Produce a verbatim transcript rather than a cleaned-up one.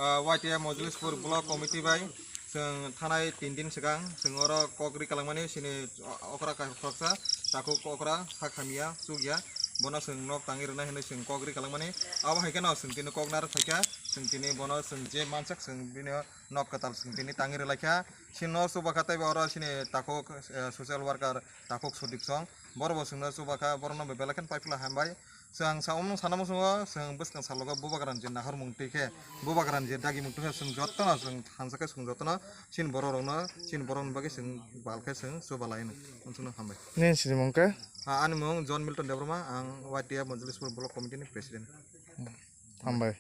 Ah, Y T F Mojlispur Block Committee bai chwng thanai tin din swkang chwng oro kok ri kalangmani sini okra ka-, khoroksa takhuk okra sak hamya chukya bono chwng nok tangwi rwnai hwnwi chwng kok ri kalangmani. Abo hai kheno chwng tini kok narwk phaikha, chwng tini bono chwng je mansak chwng bini nok kwtal chwng tini tangwi rwlaikha. Sini no chubakha teibo oro sini takhuk, eh, social worker takhuk Sudip Song. Borok bo chwngno chubakha, borokno belai kheno paipla hambai. Chwng sa-, omo sana muchungo chwng bwskang salogo bubagra ni je nahormung twi khe, bubagra ni je dagimung twi khe chwng jotono chwng thansa khe chwng jotono chini borok rokno, chini borok ni bagwi chwng bal khe chwng chuba lai hwnwi. Unsukno hambai. Nini sinimung khe? Ah, ani mung John Milton Debbarma, ang Y T F Mojlispur Block Committee ni President. Hambai.